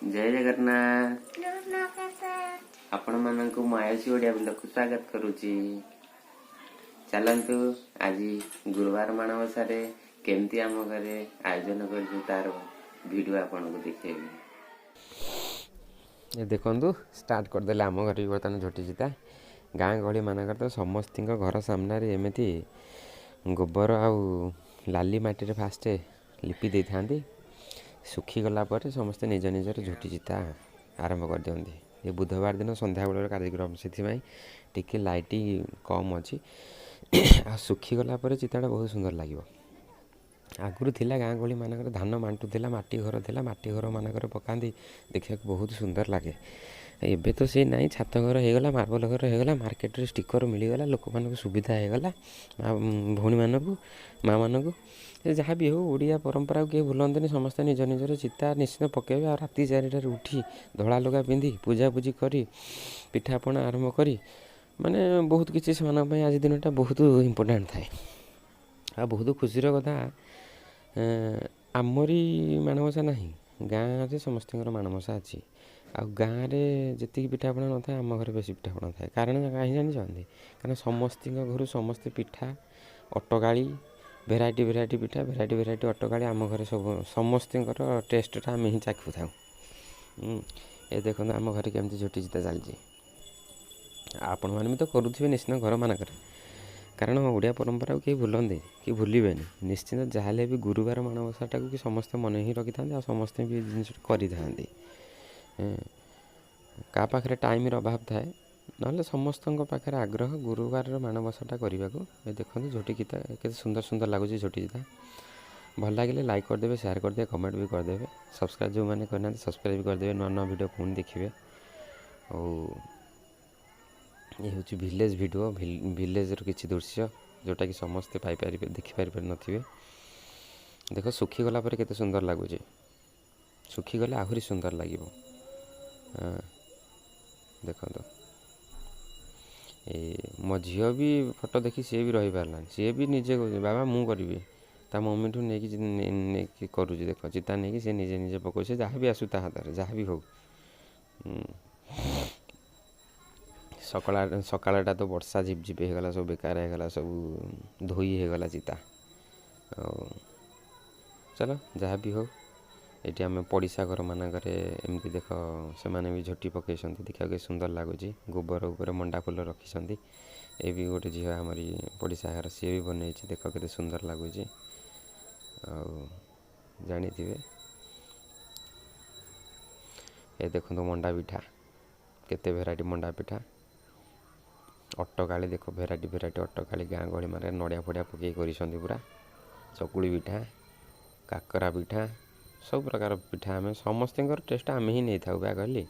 ଜୟ ଜଗନ୍ନାଥ। ଆପଣମାନଙ୍କୁ ମୁଁ ଆୟୁଷୀ ଓଡ଼ିଆ ବ୍ଲଗକୁ ସ୍ୱାଗତ କରୁଛି। ଚାଲନ୍ତୁ, ଆଜି ଗୁରୁବାର ମାଣବସାରେ କେମିତି ଆମ ଘରେ ଆୟୋଜନ କରିଛୁ, ତାର ଭିଡ଼ିଓ ଆପଣଙ୍କୁ ଦେଖେଇବି। ଏ ଦେଖନ୍ତୁ, ଷ୍ଟାର୍ଟ କରିଦେଲେ ଆମ ଘରେ ବି ବର୍ତ୍ତମାନ ଝୋଟି ଚିତା। ଗାଁ ଗହଳି ମାନଙ୍କରେ ତ ସମସ୍ତିଙ୍କ ଘର ସାମ୍ନାରେ ଏମିତି ଗୋବର ଆଉ ଲାଲି ମାଟିରେ ଫାଷ୍ଟ ଲିପି ଦେଇଥାନ୍ତି। ଶୁଖିଗଲା ପରେ ସମସ୍ତେ ନିଜ ନିଜର ଝୋଟି ଚିତା ଆରମ୍ଭ କରିଦିଅନ୍ତି। ଏ ବୁଧବାର ଦିନ ସନ୍ଧ୍ୟାବେଳର କାର୍ଯ୍ୟକ୍ରମ, ସେଥିପାଇଁ ଟିକେ ଲାଇଟ୍ କମ୍ ଅଛି। ଆଉ ଶୁଖିଗଲା ପରେ ଚିତାଟା ବହୁତ ସୁନ୍ଦର ଲାଗିବ। ଆଗରୁ ଥିଲା, ଗାଁ ଗହଳି ମାନଙ୍କରେ ଧାନ ମାଣ୍ଟୁଥିଲା, ମାଟି ଘର ଥିଲା, ମାଟି ଘର ମାନଙ୍କରେ ପକାନ୍ତି, ଦେଖିବାକୁ ବହୁତ ସୁନ୍ଦର ଲାଗେ। ଏବେ ତ ସେ ନାହିଁ। ଛାତ ଘର ହେଇଗଲା, ମାର୍ବଲ ଘର ହେଇଗଲା, ମାର୍କେଟରେ ଷ୍ଟିକର ମିଳିଗଲା, ଲୋକମାନଙ୍କୁ ସୁବିଧା ହେଇଗଲା, ମା ଭଉଣୀମାନଙ୍କୁ, ମାଆମାନଙ୍କୁ। ଯାହା ବି ହେଉ, ଓଡ଼ିଆ ପରମ୍ପରାକୁ କେହି ଭୁଲନ୍ତିନି। ସମସ୍ତେ ନିଜ ନିଜର ଚିତା ନିଶ୍ଚିତ ପକାଇବେ। ଆଉ ରାତି 4ଟାରେ ଉଠି, ଧଳା ଲୁଗା ପିନ୍ଧି, ପୂଜାପୂଜି କରି, ପିଠାପଣା ଆରମ୍ଭ କରି, ମାନେ ବହୁତ କିଛି ସେମାନଙ୍କ ପାଇଁ ଆଜି ଦିନଟା ବହୁତ ଇମ୍ପୋର୍ଟାଣ୍ଟ ଥାଏ। ଆଉ ବହୁତ ଖୁସିର କଥା, ଆମରି ମାଣବସା ନାହିଁ, ଗାଁରେ ସମସ୍ତଙ୍କର ମାଣବସା ଅଛି। ଆଉ ଗାଁରେ ଯେତିକି ପିଠାପଣା ନଥାଏ, ଆମ ଘରେ ବେଶୀ ପିଠାପଣା ଥାଏ। କାରଣ କାହିଁ ଜାଣିଛନ୍ତି? କାରଣ ସମସ୍ତିଙ୍କ ଘରୁ ସମସ୍ତେ ପିଠା, ଅଟକାଳି, ଭେରାଇଟି ଭେରାଇଟି ପିଠା, ଭେରାଇଟି ଭେରାଇଟି ଅଟକାଳି। ଆମ ଘରେ ସବୁ ସମସ୍ତଙ୍କର ଟେଷ୍ଟଟା ଆମେ ହିଁ ଚାଖୁଥାଉ। ଏ ଦେଖନ୍ତୁ, ଆମ ଘରେ କେମିତି ଝୋଟି ଚିତା ଚାଲିଛି। ଆପଣମାନେ ବି ତ କରୁଥିବେ ନିଶ୍ଚିନ୍ତ ଘରମାନଙ୍କରେ, କାରଣ ଓଡ଼ିଆ ପରମ୍ପରାକୁ କେହି ଭୁଲନ୍ତି କି ଭୁଲିବେନି ନିଶ୍ଚିନ୍ତ। ଯାହାହେଲେ ବି ଗୁରୁବାର ମାଣବସାଟାକୁ କି ସମସ୍ତେ ମନେ ହିଁ ରଖିଥାନ୍ତି ଆଉ ସମସ୍ତେ ବି ଏ ଜିନିଷଟା କରିଥାନ୍ତି। କାହା ପାଖରେ ଟାଇମ୍ର ଅଭାବ ଥାଏ, ନହେଲେ ସମସ୍ତଙ୍କ ପାଖରେ ଆଗ୍ରହ ଗୁରୁବାରର ମାଣବସାଟା କରିବାକୁ। ଏ ଦେଖନ୍ତୁ, ଝୋଟି ଚିତା କେତେ ସୁନ୍ଦର ସୁନ୍ଦର ଲାଗୁଛି। ଝୋଟି ଚିତା ଭଲ ଲାଗିଲେ ଲାଇକ୍ କରିଦେବେ, ସେୟାର କରିଦେବେ, କମେଣ୍ଟ ବି କରିଦେବେ। ସବସ୍କ୍ରାଇବ୍ ଯେଉଁମାନେ କରିନାହାନ୍ତି, ସବସ୍କ୍ରାଇବ୍ ବି କରିଦେବେ। ନୂଆ ନୂଆ ଭିଡ଼ିଓ ପୁଣି ଦେଖିବେ। ଆଉ ଏ ହେଉଛି ଭିଲେଜ୍ ଭିଡ଼ିଓ, ଭିଲେଜ୍ର କିଛି ଦୃଶ୍ୟ, ଯେଉଁଟାକି ସମସ୍ତେ ପାଇପାରିବେ, ଦେଖିପାରିନଥିବେ। ଦେଖ, ଶୁଖିଗଲା ପରେ କେତେ ସୁନ୍ଦର ଲାଗୁଛି। ଶୁଖିଗଲେ ଆହୁରି ସୁନ୍ଦର ଲାଗିବ। ଦେଖନ୍ତୁ, ଏ ମୋ ଝିଅ ବି ଫଟୋ ଦେଖି ସିଏ ବି ରହିପାରିଲାନି। ସିଏ ବି ନିଜେ କହୁଛି, "ବାବା, ମୁଁ କରିବି।" ତା ମମିଠୁ ନେଇକି ନେଇକି କରୁଛି। ଦେଖ, ଚିତା ନେଇକି ସେ ନିଜେ ନିଜେ ପକାଉଛି, ଯାହା ବି ଆସୁ ତା ହାତରେ, ଯାହା ବି ହଉ। ସକାଳ ସକାଳଟା ତ ବର୍ଷା ଝିପ୍ ଝିପ୍ ହେଇଗଲା, ସବୁ ବେକାର ହେଇଗଲା, ସବୁ ଧୋଇ ହେଇଗଲା ଚିତା। ଆଉ ଚାଲ, ଯାହା ବି ହଉ, ଏଇଠି ଆମେ ପଡ଼ିଶା ଘରମାନଙ୍କରେ ଏମିତି ଦେଖ, ସେମାନେ ବି ଝୋଟି ପକାଇଛନ୍ତି। ଦେଖିବାକୁ ସୁନ୍ଦର ଲାଗୁଛି। ଗୋବର ଉପରେ ମଣ୍ଡା ଫୁଲ ରଖିଛନ୍ତି। ଏ ବି ଗୋଟେ ଝିଅ ଆମରି ପଡ଼ିଶା ଘର, ସିଏ ବି ବନେଇଛି। ଦେଖ, କେତେ ସୁନ୍ଦର ଲାଗୁଛି। ଆଉ ଜାଣିଥିବେ, ଏ ଦେଖନ୍ତୁ ମଣ୍ଡା ପିଠା, କେତେ ଭେରାଇଟି ମଣ୍ଡା ପିଠା, ଅଟକାଳି। ଦେଖ, ଭେରାଇଟି ଭେରାଇଟି ଅଟକାଳି। ଗାଁ ଗହଳି ମାନେ ନଡ଼ିଆ ଫଡ଼ିଆ ପକେଇ କରିଛନ୍ତି ପୁରା। ଚକୁଳି ପିଠା, କାକରା ପିଠା, ସବୁ ପ୍ରକାର ପିଠା। ଆମେ ସମସ୍ତଙ୍କର ଟେଷ୍ଟ ଆମେ ହିଁ ନେଇଥାଉ ବା କହିଲି।